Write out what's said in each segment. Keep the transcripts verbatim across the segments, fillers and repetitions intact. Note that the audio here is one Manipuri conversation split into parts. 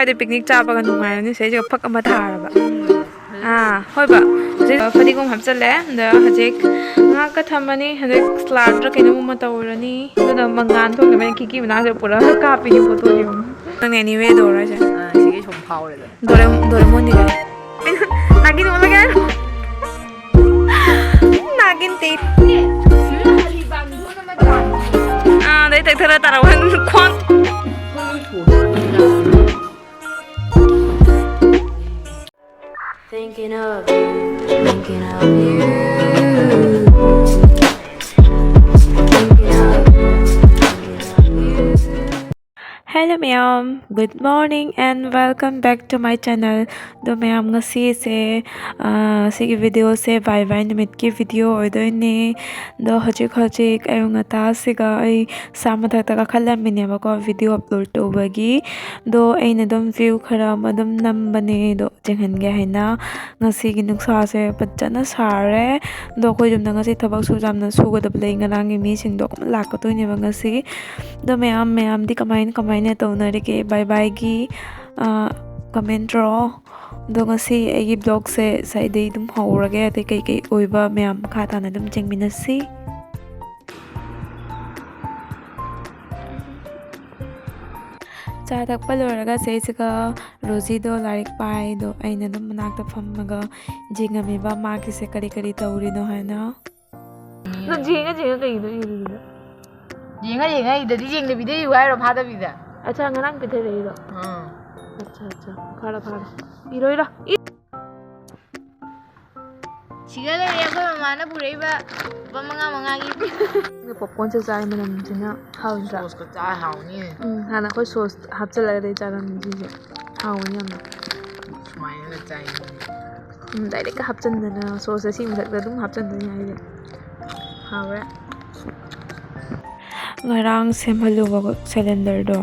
ꯍꯥꯏꯗꯤ ꯄꯤꯛꯅꯤꯛ ꯆꯥꯕꯒ ꯅꯨꯡꯉꯥꯏꯔꯅꯤ꯫ ꯁꯤꯗꯩꯁꯤꯗ ꯐꯛ ꯑꯃ ꯊꯥꯔꯕ꯫ ꯑꯥ, ꯍꯣꯏꯕ꯫ ꯍꯧꯖꯤꯛ ꯐꯗꯤꯒꯣꯝ ꯍꯥꯞꯆꯜꯂꯦ꯫ ꯑꯗ ꯍꯧꯖꯤꯛ ꯉꯥꯏꯍꯥꯛꯀ ꯊꯝꯃꯅꯤ꯫ ꯍꯧꯖꯤꯛ ꯁꯂꯥꯗꯔ ꯀꯩꯅꯣꯝ ꯑꯃ ꯇꯧꯔꯅꯤ꯫ ꯑꯗꯨꯅ ꯃꯉꯥꯟ ꯊꯣꯛꯅꯕ ꯑꯩꯅ ꯀꯤꯀꯤ ꯃꯅꯥꯁꯦ ꯄꯨꯔꯥ ꯀꯥꯞꯄꯤꯅꯦ ꯐꯣꯇꯣ ꯌꯦꯡꯉꯨ꯫ ꯅꯪꯅ ꯑꯦꯅꯤꯋꯦ ꯇꯧꯔꯣ ꯍꯥꯏꯁꯦ? ꯑꯥ, ꯁꯤꯒꯤ ꯁꯨꯝ ꯐꯥꯎꯔꯦꯗꯅ꯫ ꯗꯣꯔꯦ-, ꯗꯣꯔꯦꯃꯣꯟꯅꯤ ꯀꯥꯏ꯫ ꯅꯥꯒꯤꯟ ꯑꯣꯜꯂꯒꯦ ꯍꯥꯏꯔꯣ? ꯅꯥꯒꯤꯟ ꯇꯤ꯫ ꯑꯥ, ꯑꯗꯩ ꯇꯦꯛꯊꯔ ꯇꯥꯔꯛꯑꯣ ꯈ꯭ꯋꯥꯡ꯫ Thinking of you, thinking of you, thinking of you, thinking of you. Hello ꯃꯌꯥꯝ, good morning and welcome back to my channel. ꯑꯗꯣ ꯃꯌꯥꯝ, ꯉꯁꯤꯁꯦ, ꯑꯥ, ꯁꯤꯒꯤ ꯚꯤꯗꯤꯑꯣꯁꯦ ꯕꯥꯏ ꯕꯥꯏ ꯅꯨꯃꯤꯠꯀꯤ ꯚꯤꯗꯤꯑꯣ ꯑꯣꯏꯗꯣꯏꯅꯦ꯫ ꯑꯗꯣ ꯍꯧꯖꯤꯛ ꯍꯧꯖꯤꯛ ꯑꯌꯨꯛ ꯉꯟꯇꯥꯁꯤꯒ ꯑꯩ ꯁꯥ ꯃꯊꯛꯇ ꯀꯥꯈꯠꯂꯝꯃꯤꯅꯦꯕꯀꯣ, ꯚꯤꯗꯤꯑꯣ ꯑꯞꯂꯣꯗ ꯇꯧꯕꯒꯤ꯫ ꯑꯗꯣ ꯑꯩꯅ ꯑꯗꯨꯝ ꯚ꯭ꯌꯨ ꯈꯔ ꯑꯃ ꯑꯗꯨꯝ ꯅꯝꯕꯅꯦ꯫ ꯑꯗꯣ ꯌꯦꯡꯍꯟꯒꯦ ꯍꯥꯏꯅ꯫ ꯉꯁꯤꯒꯤ ꯅꯨꯡꯁꯥꯁꯦ ꯐꯖꯅ ꯁꯥꯔꯦ꯫ ꯑꯗꯣ ꯑꯩꯈꯣꯏ ꯌꯨꯝꯗ ꯉꯁꯤ ꯊꯕꯛꯁꯨ ꯌꯥꯝꯅ ꯁꯨꯒꯗꯕ ꯂꯩ꯫ ꯉꯔꯥꯡꯒꯤ ꯃꯤꯁꯤꯡꯗꯣ ꯑꯃꯨꯛ ꯂꯥꯛꯀꯗꯣꯏꯅꯦꯕ ꯉꯁꯤ꯫ ꯑꯗꯣ ꯃꯌꯥꯝ, ꯃꯌꯥꯝꯗꯤ ꯀꯃꯥꯏꯅ, ꯀꯃꯥꯏꯅ ꯇꯧꯅꯔꯤꯒꯦ? ꯕꯥꯏ ꯕꯥꯏꯒꯤ, ꯑ, ꯀꯃꯦꯟ ꯇꯧꯔꯣ꯫ ꯑꯗꯣ ꯉꯁꯤ ꯑꯩꯒꯤ ꯕ꯭ꯂꯣꯒꯁꯦ ꯁ꯭ꯋꯥꯏꯗꯩ ꯑꯗꯨꯝ ꯍꯧꯔꯒꯦ꯫ ꯑꯗꯩ ꯀꯩꯀꯩ ꯑꯣꯏꯕ ꯃꯌꯥꯝ ꯃꯈꯥ ꯇꯥꯅ ꯑꯗꯨꯝ ꯌꯦꯡꯃꯤꯟꯅꯁꯤ꯫ ꯆꯥ ꯊꯛꯄ ꯂꯣꯏꯔꯒ ꯁꯤꯁꯤꯒ ꯔꯣꯖꯤꯗꯣ ꯂꯥꯏꯔꯤꯛ ꯄꯥꯏꯗꯣ, ꯑꯩꯅ ꯑꯗꯨꯝ ꯃꯅꯥꯛꯇ ꯐꯝꯃꯒ ꯌꯦꯡꯉꯝꯃꯤꯕ ꯃꯥꯒꯤꯁꯦ ꯀꯔꯤ ꯀꯔꯤ ꯇꯧꯔꯤꯅꯣ ꯍꯥꯏꯅ꯫ ꯅꯪ ꯌꯦꯡꯉ ꯌꯦꯡꯉ ꯀꯩꯒꯤꯅꯣ ꯏꯔꯤꯗꯣ? ꯌꯦꯡꯉ ꯌꯦꯡꯉ ꯏꯗꯗꯤ ꯌꯦꯡꯗꯕꯤꯗ ꯏꯌꯨ ꯍꯥꯏꯔꯣ ꯐꯥꯗꯕꯤꯗ? ꯑꯠꯆꯥ, ꯉꯔꯥꯡ ꯄꯤꯊꯔꯛꯏꯔꯣ? ꯑꯥ꯫ ꯑꯠꯆꯥ, ꯑꯠꯆꯥ, ꯐꯔꯦ, ꯐꯔꯦ꯫ ꯏꯔꯣꯏꯔꯣ꯫ ꯏ- ꯁꯤꯒ ꯂꯩꯔꯦ ꯑꯩꯈꯣꯏ ꯃꯃꯥꯅ ꯄꯨꯔꯛꯏꯕ ꯂꯨꯄꯥ ꯃꯉꯥ ꯃꯉꯥꯒꯤ꯫ ꯄꯣꯞꯀꯣꯔꯟꯁꯦ ꯆꯥꯏ, ꯃꯅꯝꯁꯤꯅ ꯍꯥꯎꯗ꯭ꯔꯥ? ꯁꯣꯁꯀ ꯆꯥ ꯍꯥꯎꯅꯤ꯫ ꯎꯝ, ꯍꯥꯟꯅ ꯑꯩꯈꯣꯏ ꯁꯣꯁ ꯍꯥꯞꯆꯤꯜꯂꯒꯗꯤ ꯆꯥꯔꯝꯃꯤ ꯁꯤꯁꯦ꯫ ꯍꯥꯎꯕꯅꯤ ꯌꯥꯝꯅ꯫ ꯁꯨꯃꯥꯏꯅꯒ ꯆꯥꯏ꯫ ꯎꯝ, ꯗꯥꯏꯔꯦꯛꯀ ꯍꯥꯞꯆꯤꯟꯗꯅ, ꯁꯣꯁ ꯑꯁꯤ ꯃꯊꯛꯇ ꯑꯗꯨꯝ ꯍꯥꯞꯆꯤꯟꯗꯣꯏꯅꯤ ꯍꯥꯏꯁꯦ꯫ ꯍꯥꯎꯔꯦ꯫ ꯉꯔꯥꯡ ꯁꯦꯝꯍꯜꯂꯨꯕ ꯁꯤꯂꯤꯟꯗꯔꯗꯣ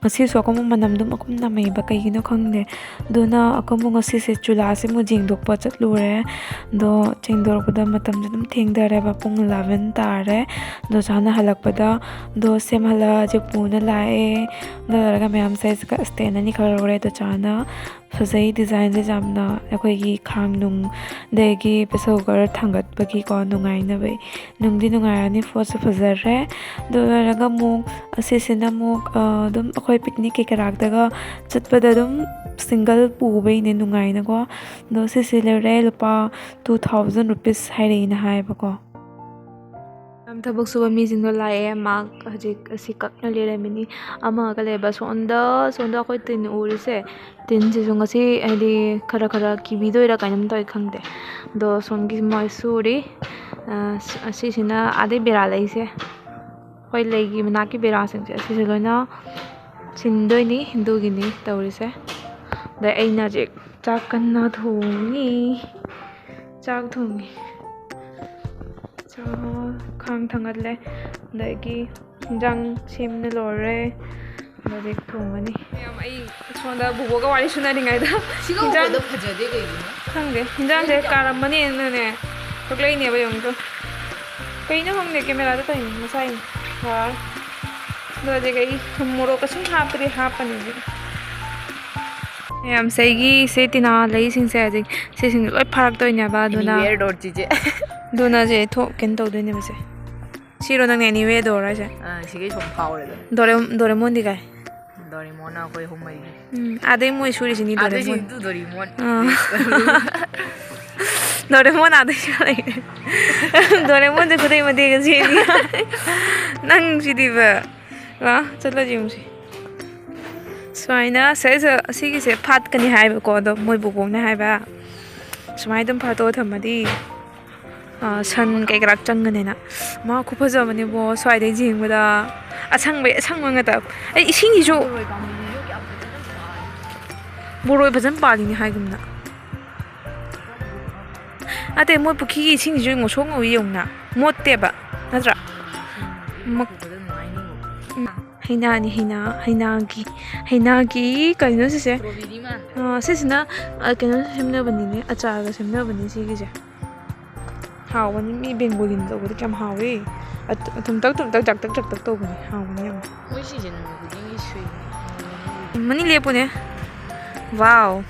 ꯉꯁꯤꯁꯨ ꯑꯀꯨꯝꯕ ꯃꯅꯝ ꯑꯗꯨꯝ ꯑꯀꯨꯝ ꯅꯝꯃꯛꯏꯕ, ꯀꯩꯒꯤꯅꯣ ꯈꯪꯗꯦ꯫ ꯑꯗꯨꯅ ꯑꯀꯨꯝꯕ ꯉꯁꯤꯁꯦ ꯆꯨꯂꯥꯁꯦ ꯑꯃꯨꯛ ꯌꯦꯡꯗꯣꯛꯄ ꯆꯠꯂꯨꯔꯦ꯫ ꯑꯗꯣ ꯆꯦꯡꯗꯣꯔꯛꯄꯗ ꯃꯇꯝꯁꯦ ꯑꯗꯨꯝ ꯊꯦꯡꯊꯔꯦꯕ, ꯄꯨꯡ eleven ꯇꯥꯔꯦ꯫ ꯑꯗꯣ ꯆꯥꯅ ꯍꯜꯂꯛꯄꯗ ꯑꯗꯣ ꯁꯦꯝꯍꯜꯂ ꯍꯧꯖꯤꯛ ꯄꯨꯅ ꯂꯥꯛꯑꯦ꯫ ꯑꯗꯨ ꯂꯣꯏꯔꯒ ꯃꯌꯥꯝꯁꯦ ꯑꯩꯁꯦ stand ꯑꯅꯤꯈꯛ ꯂꯧꯔꯦ꯫ ꯑꯗꯣ ꯆꯥꯅ ꯐꯖꯩ, designꯁꯦ ꯌꯥꯝꯅ ꯑꯩꯈꯣꯏꯒꯤ ꯈꯥꯡ ꯅꯨꯡ, ꯑꯗꯒꯤ pressure cooker ꯊꯥꯡꯒꯠꯄꯒꯤꯀꯣ ꯅꯨꯡꯉꯥꯏꯅꯕ꯫ ꯅꯨꯡꯗꯤ ꯅꯨꯡꯉꯥꯏꯔꯅꯤ, ꯄꯣꯠꯁꯨ ꯐꯖꯔꯦ꯫ ꯑꯗꯨ ꯂꯣꯏꯔꯒ ꯑꯃꯨꯛ ꯑꯁꯤꯁꯤꯅ ꯑꯃꯨꯛ, ꯑ, ꯑꯗꯨꯝ ꯑꯩꯈꯣꯏ picnic ꯀꯩꯀꯥ ꯂꯥꯛꯇꯒ ꯆꯠꯄꯗ ꯑꯗꯨꯝ single ꯄꯨꯕꯩꯅꯦ ꯅꯨꯡꯉꯥꯏꯅꯀꯣ꯫ ꯑꯗꯣ ꯁꯤꯁꯦ ꯂꯩꯔꯦ, ꯂꯨꯄꯥ two thousand rupees ꯍꯥꯏꯔꯛꯏꯅ ꯍꯥꯏꯌꯦꯕꯀꯣ꯫ ꯌꯥꯝ ꯊꯕꯛ ꯁꯨꯕ ꯃꯤꯁꯤꯡꯗꯣ ꯂꯥꯛꯑꯦ, ꯃꯥ ꯍꯧꯖꯤꯛ ꯑꯁꯤ ꯀꯛꯅ ꯂꯩꯔꯝꯃꯤꯅꯤ꯫ ꯑꯃꯒ ꯂꯩꯕ ꯁꯣꯝꯗ, ꯁꯣꯝꯗ ꯑꯩꯈꯣꯏ ꯇꯤꯟ ꯎꯔꯤꯁꯦ, ꯇꯤꯟꯁꯤꯁꯨ ꯉꯁꯤ ꯍꯥꯏꯗꯤ ꯈꯔ ꯈꯔ ꯀꯤꯕꯤꯗꯣꯏꯔꯥ ꯀꯩꯅꯣꯝ ꯇꯧꯋꯤ, ꯈꯪꯗꯦ꯫ ꯑꯗꯣ ꯁꯣꯝꯒꯤ ꯃꯣꯏ ꯁꯨꯔꯤ꯫ ꯑ, ꯑꯁꯤꯁꯤꯅ ꯑꯥꯗꯩ ꯕꯦꯔꯥ ꯂꯩꯁꯦ, ꯑꯩꯈꯣꯏ ꯂꯩꯒꯤ ꯃꯅꯥꯛꯀꯤ ꯕꯦꯔꯥꯁꯤꯡꯁꯦ, ꯑꯁꯤꯁꯦ ꯂꯣꯏꯅ ꯁꯤꯟꯗꯣꯏꯅꯤ, ꯑꯗꯨꯒꯤꯅꯤ ꯇꯧꯔꯤꯁꯦ꯫ ꯑꯗ ꯑꯩꯅ ꯍꯧꯖꯤꯛ ꯆꯥꯛ ꯀꯟꯅ ꯊꯣꯡꯉꯤ, ꯆꯥꯛ ꯊꯣꯡꯉꯤ꯫ ꯆꯥꯛ, ꯈꯥꯡ ꯊꯥꯡꯒꯠꯂꯦ, ꯑꯗꯒꯤ ꯏꯟꯖꯥꯡ ꯁꯦꯝꯅ ꯂꯣꯏꯔꯦ꯫ ꯍꯧꯖꯤꯛ ꯊꯣꯡꯉꯅꯤ꯫ ꯃꯌꯥꯝ, ꯑꯩ ꯁꯣꯝꯗ ꯕꯨꯕꯣꯛꯒ ꯋꯥꯔꯤ ꯁꯨꯅꯔꯤꯉꯩꯗ ꯁꯤꯒ ꯏꯟꯖꯥꯡ ꯎꯕꯗ ꯐꯖꯗꯦ ꯀꯩꯒꯤꯅꯣ? ꯈꯪꯗꯦ, ꯏꯟꯖꯥꯡꯁꯦ ꯀꯥꯔꯝꯃꯅꯤꯅꯅꯦ ꯊꯣꯛꯂꯛꯏꯅꯦꯕ꯫ ꯌꯦꯡꯉꯨꯗꯣ, ꯀꯩꯅꯣ ꯈꯪꯗꯦ, cameraꯗ ꯇꯧꯔꯤꯅꯤ ꯃꯁꯥꯏꯅꯤ꯫ ꯌꯥꯔꯦ꯫ ꯑꯗꯣ ꯍꯧꯖꯤꯛ ꯑꯩ ꯊꯨꯝ ꯃꯣꯔꯣꯛꯀ ꯁꯨꯝ ꯍꯥꯞꯄꯗꯤ ꯍꯥꯞꯄꯅꯤ ꯍꯧꯖꯤꯛ꯫ ꯃꯌꯥꯝꯁꯦ ꯑꯩꯒꯤ ꯁꯦ ꯇꯤꯅꯥ ꯂꯩꯁꯤꯡꯁꯦ ꯍꯧꯖꯤꯛ ꯁꯤꯁꯤꯡꯁꯦ ꯂꯣꯏ ꯐꯥꯔꯛꯇꯣꯏꯅꯦꯕ, ꯑꯗꯨꯅ Anywhere door ꯆꯤꯆꯦ꯫ ꯑꯗꯨꯅ ꯁꯦ ꯊꯣꯛ ꯀꯩꯅꯣ ꯇꯧꯗꯣꯏꯅꯦꯕ ꯁꯦ꯫ ꯁꯤꯔꯣ ꯅꯪꯅ anywhere door ꯍꯥꯏꯁꯦ? ꯑꯥ, ꯁꯤꯒꯩ ꯁꯨꯝ ꯐꯥꯎꯔꯦ ꯑꯗꯨꯝ꯫ ꯗꯣꯔꯦ-, ꯗꯣꯔꯦꯃꯣꯟꯗꯤ ꯀꯥꯏ? ꯗꯣꯔꯦꯃꯣꯟꯅ ꯑꯩꯈꯣꯏ ꯑꯍꯨꯝ ꯃꯔꯤꯒꯤ꯫ ꯎꯝ, ꯑꯥꯗꯩ ꯃꯣꯏ ꯁꯨꯔꯤꯁꯤꯅꯤ ꯑꯥꯗꯩ ꯗꯣꯔꯦꯃꯣꯟ꯫ ꯁꯤꯗꯨ ꯗꯣꯔꯦꯃꯣꯟ꯫ ꯑꯥ꯫ ꯗꯣꯔꯦꯃꯣꯟ ꯑꯥꯗꯩ ꯁꯨꯔꯛꯏꯅꯦ꯫ ꯗꯣꯔꯦꯃꯣꯟꯁꯦ ꯈꯨꯗꯩ ꯃꯇꯦꯛ ꯑꯁꯦꯠꯅꯤ꯫ ꯅꯪ ꯁꯤꯗꯤꯕ꯫ ꯂꯥ, ꯆꯠꯂꯁꯤ ꯌꯦꯡꯉꯨꯁꯤ꯫ ꯁꯨꯃꯥꯏꯅ ꯁꯤꯗꯩꯁꯤꯗ ꯑꯁꯤꯒꯤꯁꯦ ꯐꯥꯠꯀꯅꯤ ꯍꯥꯏꯕꯀꯣ, ꯑꯗꯣ ꯃꯣꯏ ꯕꯣꯕꯣꯛꯅ ꯍꯥꯏꯕ, ꯁꯨꯃꯥꯏꯅ ꯑꯗꯨꯝ ꯐꯥꯠꯇꯣꯛꯑ ꯊꯝꯃꯗꯤ, ꯑ, ꯁꯟ ꯀꯩꯀꯔꯥ ꯆꯪꯒꯅꯤꯅ꯫ ꯃꯥ ꯈꯨꯐꯖꯕꯅꯦꯕꯣ, ꯁ꯭ꯋꯥꯏꯗꯩ ꯌꯦꯡꯕꯗ ꯑꯁꯪꯕꯩ ꯑꯁꯪꯕ ꯉꯥꯛꯇ꯫ ꯑꯩ ꯏꯁꯤꯡꯁꯤꯁꯨ ꯕꯣꯔꯣꯏ ꯐꯖꯅ ꯄꯥꯜꯂꯤꯅꯦ ꯍꯥꯏꯒꯨꯝꯅ꯫ ꯑꯇꯩ ꯃꯣꯏ ꯄꯨꯈ꯭ꯔꯤꯒꯤ ꯏꯁꯤꯡꯁꯤꯁꯨ ꯉꯧꯁꯣꯛ ꯉꯧꯏ ꯌꯦꯡꯉꯨꯅ, ꯃꯣꯠꯇꯦꯕ, ꯅꯠꯇ꯭ꯔꯥ? ꯃꯛ-, ꯎꯝ꯫ ꯍꯩꯅꯥꯅꯤ, ꯍꯩꯅꯥ, ꯍꯩꯅꯥꯒꯤ, ꯍꯩꯅꯥꯒꯤ ꯀꯩꯅꯣ ꯁꯤꯁꯦ? ꯁ꯭ꯇ꯭ꯔꯣꯕꯦꯔꯤ ꯃꯥꯟꯕ꯫ ꯑꯥ, ꯁꯤꯁꯤꯅ, ꯑ, ꯀꯩꯅꯣ ꯁꯦꯝꯅꯕꯅꯤꯅꯦ, ꯑꯆꯥꯔꯒ ꯁꯦꯝꯅꯕꯅꯤ ꯁꯤꯒꯤꯁꯦ꯫ ꯍꯥꯎꯕꯅꯤ, ꯃꯤ ꯕꯦꯡꯒꯣꯂꯤꯅ ꯇꯧꯕꯗꯤ ꯀꯌꯥꯝ ꯍꯥꯎꯏ꯫ ꯑꯊ-, ꯑꯊꯨꯝꯇꯛ ꯊꯨꯝꯇꯛ ꯖꯥꯛꯇꯛ ꯖꯥꯛꯇꯛ ꯇꯧꯕꯅꯤ, ꯍꯥꯎꯕꯅꯤ ꯌꯥꯝ꯫ ꯃꯣꯏ ꯁꯤꯁꯦ ꯅꯨꯃꯤꯠ ꯈꯨꯗꯤꯡꯒꯤ ꯁꯨꯏ꯫ ꯃꯅꯤ ꯂꯦꯞꯄꯨꯅꯦ꯫ ꯋꯥꯎ꯫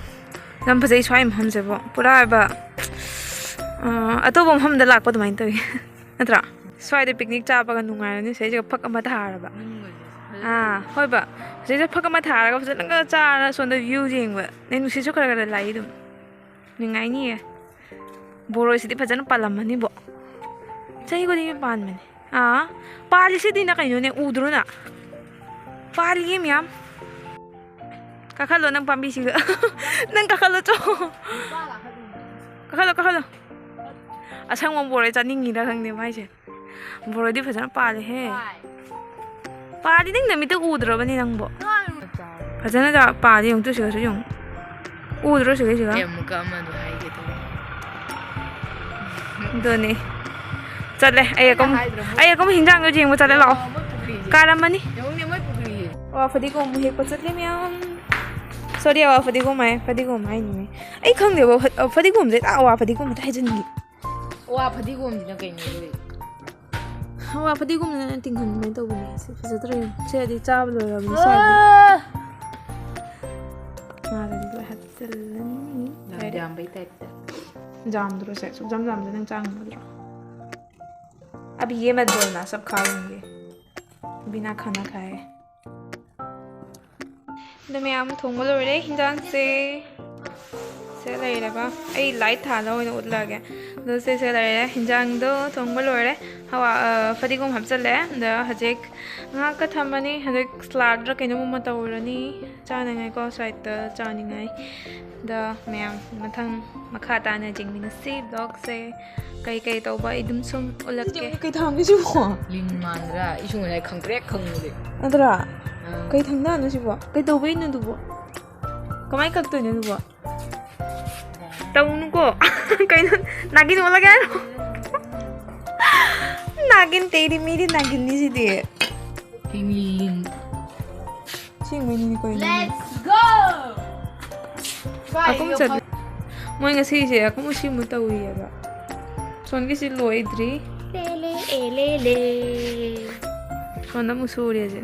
ꯌꯥꯝ ꯐꯖꯩ ꯁ꯭ꯋꯥꯏ ꯃꯐꯝꯁꯤꯕꯨ꯫ ꯄꯨꯔꯥ ꯍꯥꯏꯕ, ꯑ, ꯑꯇꯣꯞꯄ ꯃꯐꯝꯗ ꯂꯥꯛꯄ ꯑꯗꯨꯃꯥꯏꯅ ꯇꯧꯏ꯫ ꯅꯠꯇ꯭ꯔꯥ? ꯁ꯭ꯋꯥꯏꯗ ꯄꯤꯛꯅꯤꯛ ꯆꯥꯕꯒ ꯅꯨꯡꯉꯥꯏꯔꯅꯤ, ꯁꯤꯗꯩꯁꯤꯒ ꯐꯛ ꯑꯃ ꯊꯥꯔꯕ꯫ ꯑꯥ, ꯍꯣꯏꯕ꯫ ꯁꯤꯗꯩꯁꯤꯗ ꯐꯛ ꯑꯃ ꯊꯥꯔꯒ ꯐꯖꯅꯒ ꯆꯥꯔ ꯁꯣꯝꯗ view ꯌꯦꯡꯕ꯫ ꯅꯣꯏ ꯅꯨꯡꯁꯤꯠꯁꯨ ꯈꯔ ꯈꯔ ꯂꯥꯛꯏ ꯑꯗꯨꯝ꯫ ꯅꯨꯡꯉꯥꯏꯅꯤꯌꯦ꯫ ꯕꯣꯔꯣꯏꯁꯤꯗꯤ ꯐꯖꯅ ꯄꯥꯜꯂꯝꯃꯅꯤꯕꯣ꯫ ꯆꯍꯤ ꯈꯨꯗꯤꯡꯒꯤ ꯄꯥꯟꯕꯅꯦ꯫ ꯑꯥ, ꯄꯥꯜꯂꯤꯁꯤꯗꯤ ꯅ ꯀꯩꯅꯣꯅꯦ, ꯎꯗ꯭ꯔꯣ ꯅ? ꯄꯥꯜꯂꯤꯌꯦ ꯃꯌꯥꯝ꯫ ꯀꯥꯈꯠꯂꯣ ꯅꯪ ꯄꯥꯝꯕꯤꯁꯤꯒ꯫ ꯅꯪ ꯀꯥꯈꯠꯂꯣ ꯆꯣ꯫ ꯀꯥꯈꯠꯂꯣ, ꯀꯥꯈꯠꯂꯣ꯫ ꯑꯁꯪꯕ ꯕꯣꯔꯣꯏ ꯆꯥꯅꯤꯡꯉꯤꯔ ꯈꯪꯗꯦ ꯃꯥꯏꯁꯦ꯫ ꯕꯣꯔꯣꯏꯗꯤ ꯐꯖꯅ ꯄꯥꯜꯂꯦꯍꯦ꯫ ꯄꯥꯜꯂꯤ, ꯅꯪ ꯅꯃꯤꯠꯇ ꯎꯗ꯭ꯔꯕꯅꯤ ꯅꯪꯕꯣ꯫ ꯐꯖꯅ ꯆꯥ-, ꯄꯥꯜꯂꯤ ꯌꯦꯡꯉꯨ ꯇꯨ ꯁꯤꯒꯁꯨ ꯌꯦꯡꯉꯨ꯫ ꯎꯗ꯭ꯔꯣ ꯁꯤꯒ ꯁꯤꯒ? ꯑꯩ ꯑꯃꯨꯛꯀ ꯑꯃꯗꯣ ꯍꯥꯏꯒꯦ ꯇꯧꯕ꯫ ꯑꯗꯨꯅꯤ꯫ ꯆꯠꯂꯦ꯫ ꯑꯩ ꯑꯀꯨꯝ-, ꯍꯥꯏꯗ꯭ꯔꯣ? ꯑꯩ ꯑꯀꯨꯝ ꯍꯤꯟꯖꯥꯡꯗꯣ ꯌꯦꯡꯕ ꯆꯠꯂꯦ ꯂꯥꯛꯑꯣ꯫ ꯃꯣꯏ ꯄꯨꯈ꯭ꯔꯤꯁꯦ꯫ ꯀꯥꯔꯝꯃꯅꯤ꯫ ꯌꯦꯡꯉꯨꯅꯦ ꯃꯣꯏ ꯄꯨꯈ꯭ꯔꯤꯁꯦ꯫ ꯑꯋꯥ ꯐꯗꯤꯒꯣꯝ ꯑꯃꯨꯛ ꯍꯦꯛꯄ ꯆꯠꯂꯤ ꯃꯌꯥꯝ꯫ Sorry, ꯑꯋꯥ ꯐꯗꯤꯒꯣꯝ ꯍꯥꯏ, ꯐꯗꯤꯒꯣꯝ ꯍꯥꯏꯅꯤꯅꯦ꯫ ꯑꯩ ꯈꯪꯗꯦꯕ, ꯐ-, ꯐꯗꯤꯒꯣꯝꯁꯦ ꯍꯦꯛꯇ ꯑꯋꯥ ꯐꯗꯤꯒꯣꯝ ꯍꯦꯛꯇ ꯍꯥꯏꯖꯤꯟꯈꯤ꯫ ꯋꯥ ꯐꯗꯤꯒꯣꯝꯁꯤꯅ ꯀꯩꯅꯣ ꯑꯗꯨꯗꯤ? ꯑꯋꯥ ꯐꯗꯤꯒꯣꯝꯅ ꯇꯤꯡꯍꯟ ꯑꯗꯨꯃꯥꯏꯅ ꯇꯧꯕꯅꯦ꯫ ꯁꯤ ꯐꯖꯗ꯭ꯔꯥ ꯌꯦꯡꯉꯨ꯫ ꯁꯤꯗꯤ ꯆꯥꯕ ꯂꯣꯏꯔꯕꯅꯤ ꯁ꯭ꯋꯥꯏꯗ꯫ ꯉꯥꯗꯗꯤ ꯂꯣꯏ ꯍꯥꯞꯆꯤꯜꯂꯅꯤ꯫ ꯂꯣꯏꯔꯦ꯫ ꯌꯥꯝꯕꯩ ꯇꯥꯏꯞꯇ꯫ ꯖꯥꯝꯗꯨꯔꯣ ꯁꯦ? ꯁꯨꯛꯖꯥꯝ ꯖꯥꯝꯗ ꯅꯪ ꯆꯥ ꯉꯝꯒꯗ꯭ꯔꯣ? अब ये मत बोलना, सब खा लूंगी। बिना खाना खाए। ꯑꯗꯣ ꯃꯌꯥꯝ ꯊꯣꯡꯕ ꯂꯣꯏꯔꯦ ꯍꯤꯟꯖꯥꯡꯁꯦ꯫ ꯁꯦ ꯂꯩꯔꯕ ꯑꯩ ꯂꯥꯏꯠ ꯊꯥꯜꯂ ꯑꯣꯏꯅ ꯎꯠꯂꯛꯑꯒꯦ꯫ ꯑꯗꯣ ꯁꯦ, ꯁꯦ ꯂꯩꯔꯦ ꯍꯤꯟꯖꯥꯡꯗꯣ ꯊꯣꯡꯕ ꯂꯣꯏꯔꯦ꯫ ꯍꯋꯥ-, ꯑ, ꯐꯗꯤꯒꯣꯝ ꯍꯥꯞꯆꯜꯂꯦ꯫ ꯑꯗ ꯍꯧꯖꯤꯛ ꯉꯥꯏꯍꯥꯛꯀ ꯊꯝꯃꯅꯤ꯫ ꯍꯧꯖꯤꯛ ꯁ꯭ꯂꯥꯠꯔ ꯀꯩꯅꯣꯝ ꯑꯃ ꯇꯧꯔꯅꯤ ꯆꯥꯅꯉꯥꯏꯀꯣ, ꯁꯥꯏꯠꯇ ꯆꯥꯅꯤꯡꯉꯥꯏ꯫ ꯑꯗ ꯃꯌꯥꯝ ꯃꯊꯪ ꯃꯈꯥ ꯇꯥꯅ ꯌꯦꯡꯃꯤꯟꯅꯁꯤ ꯕ꯭ꯂꯣꯒꯁꯦ꯫ ꯀꯩ ꯀꯩ ꯇꯧꯕ ꯑꯩ ꯑꯗꯨꯝ ꯁꯨꯝ ꯎꯠꯂꯛꯀꯦ꯫ ꯀꯩ ꯊꯥꯡꯒꯦ ꯁꯤꯕꯣ? ꯂꯤꯟ ꯃꯥꯟꯗ꯭ꯔꯥ? ꯑꯩꯁꯨ ꯉꯁꯥꯏ ꯈꯪꯄ꯭ꯔꯦꯛ ꯈꯪꯉꯨꯔꯦ꯫ ꯅꯠꯇ꯭ꯔꯥ? ꯑꯥ꯫ ꯀꯩ ꯊꯥꯡꯗꯥꯅꯣ ꯁꯤꯕꯣ? ꯀꯩ ꯇꯧꯕꯩꯅꯣ ꯑꯗꯨꯕꯣ? ꯀꯃꯥꯏ ꯀꯛꯇꯣꯏꯅꯣ ꯑꯗꯨꯕꯣ? ꯇꯧꯅꯨꯀꯣ꯫ ꯀꯩꯅꯣ? ꯅꯥꯒꯤꯟ ꯑꯣꯜꯂꯒꯦ ꯍꯥꯏꯔꯣ? ꯅꯥꯒꯤꯟ ꯇꯩꯗꯤ ꯃꯤꯗꯤ ꯅꯥꯒꯤꯟꯅꯤ ꯁꯤꯗꯤ꯫ ꯁꯤ ꯃꯣꯏꯅꯤꯅꯤ ꯀꯣꯏꯅꯤ꯫ Let's go! ꯑꯈꯨꯝ ꯆꯠꯂꯤ꯫ ꯃꯣꯏ ꯉꯁꯤꯁꯦ ꯑꯈꯨꯝ ꯑꯁꯤꯃꯨꯛ ꯇꯧꯔꯤꯑꯕ꯫ ꯁꯣꯟꯒꯤꯁꯤ ꯂꯣꯏꯗ꯭ꯔꯤ꯫ ꯂꯦ ꯂꯦ ꯑꯦ ꯂꯦ ꯂꯦ꯫ ꯁꯣꯟꯗ ꯑꯃꯨꯛ ꯁꯨꯔꯦꯁꯦ꯫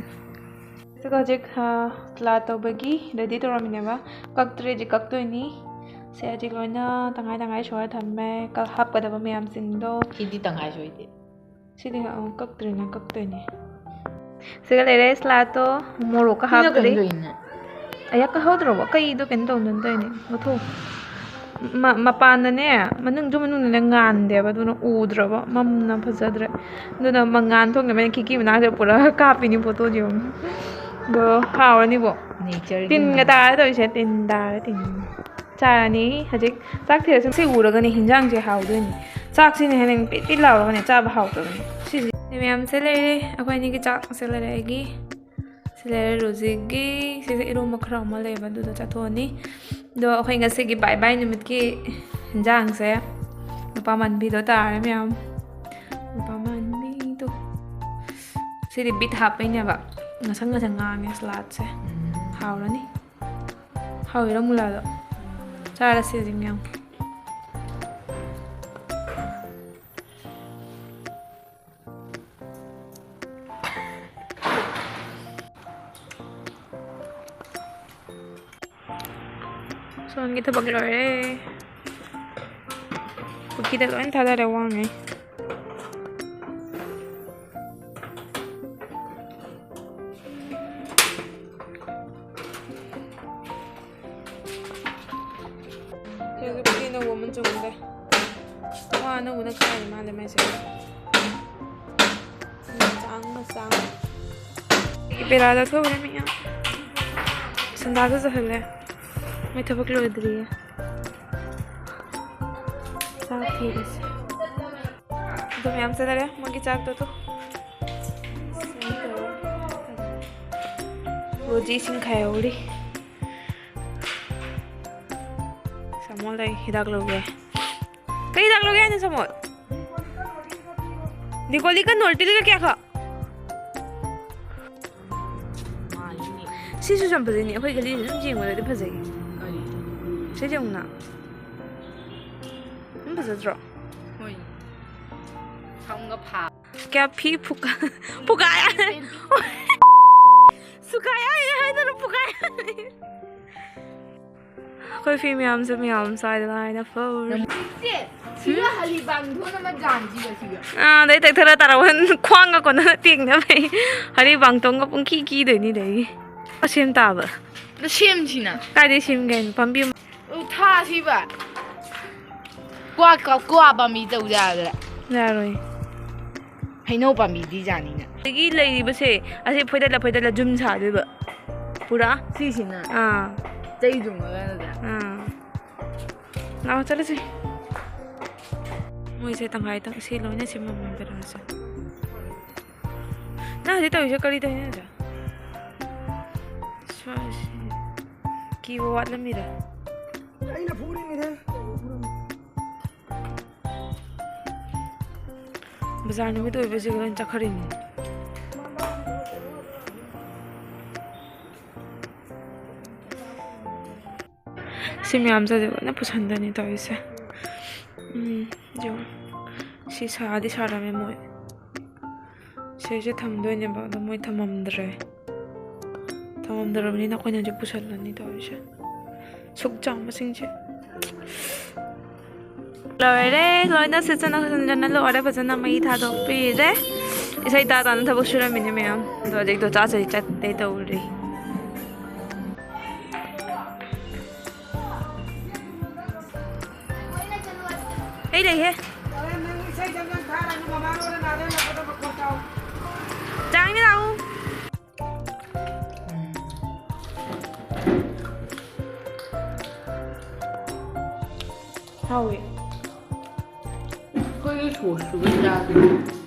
ꯑꯗꯨꯒ ꯍꯧꯖꯤꯛ ꯁꯂꯥꯠ ꯇꯧꯕꯒꯤ ꯔꯦꯗꯤ ꯇꯧꯔꯝꯃꯤꯅꯦꯕ꯫ ꯀꯛꯇ꯭ꯔꯦ, ꯍꯧꯖꯤꯛ ꯀꯛꯇꯣꯏꯅꯤ꯫ ꯁꯦ ꯍꯧꯖꯤꯛ ꯂꯣꯏꯅ ꯇꯪꯈꯥꯏ ꯇꯪꯈꯥꯏ ꯁꯣꯏꯔ ꯊꯝꯃꯦ꯫ ꯀ-, ꯍꯥꯞꯀꯗꯕ ꯃꯌꯥꯝꯁꯤꯡꯗꯣ꯫ ꯁꯤꯗꯤ ꯇꯪꯈꯥꯏ ꯁꯣꯏꯗꯦ꯫ ꯁꯤꯗꯤ ꯑꯃꯨꯛ ꯀꯛꯇ꯭ꯔꯤꯅ ꯀꯛꯇꯣꯏꯅꯦ꯫ ꯁꯤꯒ ꯂꯩꯔꯦ ꯁꯂꯥꯠꯇꯣ, ꯃꯣꯔꯣꯛꯀ ꯍꯥꯞꯇ꯭ꯔꯤ꯫ ꯀꯩꯅꯣ ꯇꯧꯔꯤꯅꯦ? ꯑꯌꯥ ꯀꯛꯍꯧꯗ꯭ꯔꯕꯣ? ꯀꯩꯗꯣ ꯀꯩꯅꯣ ꯇꯧꯗꯅ ꯇꯧꯔꯤꯅꯦ? ꯂꯧꯊꯣꯛꯑꯣ꯫ ꯃ-, ꯃꯄꯥꯟꯗꯅꯦ, ꯃꯅꯨꯡꯁꯨ ꯃꯅꯨꯡꯗꯅꯦ ꯉꯥꯟꯗꯦꯕ, ꯑꯗꯨꯅ ꯎꯗ꯭ꯔꯕ, ꯃꯝꯅ ꯐꯖꯗ꯭ꯔꯦ꯫ ꯑꯗꯨꯅ ꯃꯉꯥꯟ ꯊꯣꯛꯅꯕ ꯑꯩꯅ ꯈꯤꯛꯀꯤ ꯃꯅꯥꯛꯇ ꯄꯨꯔꯥ ꯀꯥꯞꯄꯤꯅꯤ ꯐꯣꯇꯣꯗꯤ ꯌꯦꯡꯉꯨ꯫ ꯑꯗꯣ ꯍꯥꯎꯔꯅꯤꯕꯣ꯫ Natureꯒꯤ ꯇꯤꯟꯒ ꯃꯅꯥ꯫ ꯇꯥꯔꯦ ꯇꯧꯔꯤꯁꯦ, ꯇꯤꯟ ꯇꯥꯔꯦ, ꯇꯤꯟ꯫ ꯆꯥꯔꯅꯤ ꯍꯧꯖꯤꯛ꯫ ꯆꯥꯛ ꯊꯤꯔꯁꯨ ꯁꯤ ꯎꯔꯒꯅꯦ ꯍꯤꯟꯖꯥꯡꯁꯦ ꯍꯥꯎꯗꯣꯏꯅꯤ꯫ ꯆꯥꯛꯁꯤꯅ ꯍꯦꯟꯅ ꯄꯤꯠ ꯄꯤꯠ ꯂꯥꯎꯔꯒꯅꯦ ꯆꯥꯕ ꯍꯥꯎꯇꯕꯅꯤ꯫ ꯁꯤꯁꯦ ꯃꯌꯥꯝꯁꯦ ꯂꯩꯔꯦ꯫ ꯑꯩꯈꯣꯏ ꯑꯅꯤꯒꯤ ꯆꯥꯛꯁꯦ ꯂꯩꯔꯦ ꯑꯩꯒꯤ꯫ ꯁꯤ ꯂꯩꯔꯦ ꯔꯣꯖꯤꯒꯤ꯫ ꯁꯤꯁꯦ ꯏꯔꯣꯝꯕ ꯈꯔ ꯑꯃ ꯂꯩꯕ, ꯑꯗꯨꯗꯣ ꯆꯥꯊꯣꯛꯑꯅꯤ꯫ ꯑꯗꯣ ꯑꯩꯈꯣꯏ ꯉꯁꯤꯒꯤ ꯕꯥꯏ ꯕꯥꯏ ꯅꯨꯃꯤꯠꯀꯤ ꯍꯤꯟꯖꯥꯡꯁꯦ ꯅꯨꯄꯥ ꯃꯥꯟꯕꯤꯗꯣ ꯇꯥꯔꯦ ꯃꯌꯥꯝ꯫ ꯅꯨꯄꯥ ꯃꯥꯟꯕꯤꯗꯣ꯫ ꯁꯤꯗꯤ ꯕꯤꯠ ꯍꯥꯞꯄꯩꯅꯦꯕ꯫ ꯉꯁꯪ ꯉꯁꯪ ꯉꯥꯡꯉꯦ ꯁꯂꯥꯠꯁꯦ꯫ ꯍꯥꯎꯔꯅꯤ꯫ ꯍꯥꯎꯔꯤꯔꯥ ꯃꯨꯂꯥꯗꯣ? ꯆꯥꯔꯁꯦ ꯍꯧꯖꯤꯛ ꯃꯌꯥꯝ꯫ ꯁꯣꯝꯒꯤ ꯊꯕꯛ ꯂꯣꯏꯔꯦ꯫ ꯄꯨꯈ꯭ꯔꯤꯗ ꯂꯣꯏ ꯊꯥꯗꯔꯦ ꯋꯥꯡꯉꯩ꯫ ꯁꯤꯁꯨ ꯄꯨꯈ꯭ꯔꯤ ꯑꯅꯧꯕ ꯑꯃ ꯆꯨꯝꯈ꯭ꯔꯦ꯫ ꯋꯥ ꯑꯅꯧꯕꯅ ꯈꯥꯏꯔꯤ ꯃꯥꯜꯂꯦ ꯃꯥꯏꯁꯦ꯫ ꯃꯆꯥꯡ ꯃꯆꯥꯡ꯫ ꯕꯦꯔꯥ ꯆꯠꯊꯣꯛꯈ꯭ꯔꯦ ꯃꯌꯥꯝ꯫ ꯁꯟꯗꯥꯁꯨ ꯆꯠꯍꯜꯂꯦ꯫ ꯃꯣꯏ ꯊꯕꯛ ꯂꯣꯏꯗ꯭ꯔꯤꯌꯦ꯫ ꯆꯥꯛ ꯊꯤꯔꯤꯁꯦ꯫ ꯑꯗꯨ ꯃꯌꯥꯝ ꯆꯠꯅꯔꯦ ꯃꯣꯏꯒꯤ ꯆꯥꯛꯇꯣ ꯇꯨ꯫ ꯔꯣꯖꯤ ꯏꯁꯤꯡ ꯈꯥꯏꯍꯧꯔꯤ꯫ ꯁꯥꯃꯣꯜ ꯂꯩ ꯍꯤꯗꯥꯛ ꯂꯧꯒꯦ꯫ ꯀꯩ ꯍꯤꯗꯥꯛ ꯂꯧꯒꯦ ꯍꯥꯏꯅꯣ ꯁꯥꯃꯣꯜ? ꯗꯤꯀꯣꯂꯤ ꯀ ꯅꯣꯔꯇꯤꯜ ꯀ ꯀꯌꯥ ꯈꯛ? ꯁꯤꯁꯨ ꯌꯥꯝ ꯐꯖꯩꯅꯦ, ꯑꯩꯈꯣꯏ ꯒꯂꯤꯁꯤ ꯑꯗꯨꯝ ꯌꯦꯡꯕꯗꯗꯤ ꯐꯖꯩ꯫ ꯀꯔꯤ? ꯁꯤ ꯌꯦꯡꯉꯨꯅ꯫ ꯑꯗꯨꯝ ꯐꯖꯗ꯭ꯔꯣ? ꯍꯣꯏ꯫ ꯁꯝꯒ ꯐꯥ꯫ ꯀꯌꯥ ꯐꯤ ꯐꯨꯀꯥ-, ꯐꯨꯀꯥꯏ꯫ ꯁꯨꯀꯥꯏ ꯍꯥꯏꯗꯅ ꯐꯨꯀꯥꯏ꯫ ꯑꯩꯈꯣꯏ ꯐꯤ ꯃꯌꯥꯝꯁꯦ ꯃꯌꯥꯝ ꯆꯥꯏꯗꯅ ꯍꯥꯏꯅ ꯐꯧꯔꯦ꯫ ꯁꯤꯒ ꯍꯂꯤꯕꯥꯡ ꯊꯣꯟ ꯑꯃ ꯖꯥꯟꯁꯤꯒ ꯁꯤꯒ꯫ ꯑꯥ, ꯑꯗꯩ ꯇꯦꯛꯊꯔ ꯇꯥꯔꯛꯑꯣ꯫ ꯈ꯭ꯋꯥꯡꯒ ꯀꯣꯟꯅ ꯇꯦꯛꯅꯕ꯫ ꯍꯔꯤꯕꯥꯡꯇꯣꯟꯒ ꯄꯨꯡꯀꯤ ꯀꯤꯗꯣꯏꯅꯤ ꯑꯗꯩ꯫ ꯁꯦꯝ ꯇꯥꯕ꯫ ꯑꯗꯣ ꯁꯦꯝꯁꯤꯅ꯫ ꯀꯥꯏꯗꯩ ꯁꯦꯝꯒꯦ ꯍꯥꯏꯅꯣ? ꯄꯥꯝꯕꯤ ꯑꯃ꯫ ꯑꯗꯨ ꯊꯥꯁꯤꯕ꯫ ꯀ꯭ꯋꯥ, ꯀ꯭ꯋꯥ, ꯀ꯭ꯋꯥ ꯄꯥꯝꯕꯤ ꯇꯧ ꯌꯥꯗ꯭ꯔꯦ꯫ ꯌꯥꯔꯣꯏ꯫ ꯍꯩꯅꯧ ꯄꯥꯝꯕꯤꯗꯤ ꯌꯥꯅꯤꯅ꯫ ꯑꯗꯒꯤ ꯂꯩꯔꯤꯕꯁꯦ, ꯑꯁꯤ ꯐꯣꯏꯗꯠꯂ ꯐꯣꯏꯗꯠꯂ ꯌꯨꯝ ꯁꯥꯗꯣꯏꯕ꯫ ꯄꯨꯔꯥ꯫ ꯁꯤꯁꯤꯅ ꯑꯥ꯫ ꯆꯩ ꯌꯨꯡꯉꯒ ꯅꯠꯇ꯭ꯔꯥ? ꯑꯥ꯫ ꯂꯥꯛꯑꯣ ꯆꯠꯂꯁꯤ꯫ ꯃꯣꯏꯁꯦ ꯇꯪꯈꯥꯏ ꯇꯪ-, ꯁꯤ ꯂꯣꯏꯅ ꯁꯦꯝꯃꯝꯃꯦ ꯕꯦꯔꯥꯁꯦ꯫ ꯅꯪ ꯍꯧꯖꯤꯛ ꯇꯧꯔꯤꯁꯦ ꯀꯔꯤ ꯇꯧꯔꯤꯅꯣ ꯅꯪꯁꯦ? ꯁ꯭ꯋꯥꯏꯁꯤ ꯀꯤꯕ ꯋꯥꯠꯂꯝꯃꯤꯔ? ꯑꯩꯅ ꯐꯨꯔꯤꯃꯤꯅꯦ꯫ ꯕꯖꯥꯔ ꯅꯨꯃꯤꯠ ꯑꯣꯏꯕꯁꯤꯒ ꯂꯣꯏ ꯆꯠꯈ꯭ꯔꯤꯅꯤ꯫ ꯁꯤ ꯃꯌꯥꯝꯁꯦ ꯂꯣꯏꯅ ꯄꯨꯁꯟꯗꯣꯏꯅꯤ ꯇꯧꯔꯤꯁꯦ꯫ ꯎꯝ, ꯌꯦꯡꯉꯣ꯫ ꯁꯤ ꯁꯥꯗꯤ ꯁꯥꯔꯝꯃꯦ ꯃꯣꯏ꯫ ꯁꯤꯁꯦ ꯊꯝꯗꯣꯏꯅꯦꯕ, ꯑꯗꯣ ꯃꯣꯏ ꯊꯝꯃꯝꯗ꯭ꯔꯦ꯫ ꯊꯝꯃꯝꯗ꯭ꯔꯕꯅꯤꯅ ꯑꯩꯈꯣꯏꯅ ꯍꯧꯖꯤꯛ ꯄꯨꯁꯜꯂꯅꯤ ꯇꯧꯔꯤꯁꯦ꯫ ꯁꯨꯛ ꯆꯥꯎꯕꯁꯤꯡꯁꯦ꯫ ꯂꯣꯏꯔꯦ, ꯂꯣꯏꯅ ꯁꯤꯠꯆꯟꯅ ꯈꯣꯠꯆꯟꯗꯅ ꯂꯣꯏꯔꯦ꯫ ꯐꯖꯅ ꯃꯩ ꯊꯥꯗꯣꯛꯄꯤꯔꯦ꯫ ꯏꯁꯩ ꯇꯥ ꯇꯥꯅ ꯊꯕꯛ ꯁꯨꯔꯝꯃꯤꯅꯦ ꯃꯌꯥꯝ꯫ ꯑꯗꯣ ꯍꯧꯖꯤꯛꯇꯣ ꯆꯥ ꯆꯠꯇꯦ ꯇꯧꯔꯤ꯫ ꯑꯩ ꯂꯩꯍꯦ꯫ ꯆꯥꯡꯗꯤ ꯂꯥꯛꯎ꯫ ꯍꯥꯎꯋꯦ꯫ ꯑꯩꯈꯣꯏꯒꯤ ꯁꯣꯁꯇꯨꯒ ꯆꯥꯗꯣꯏꯅꯦ꯫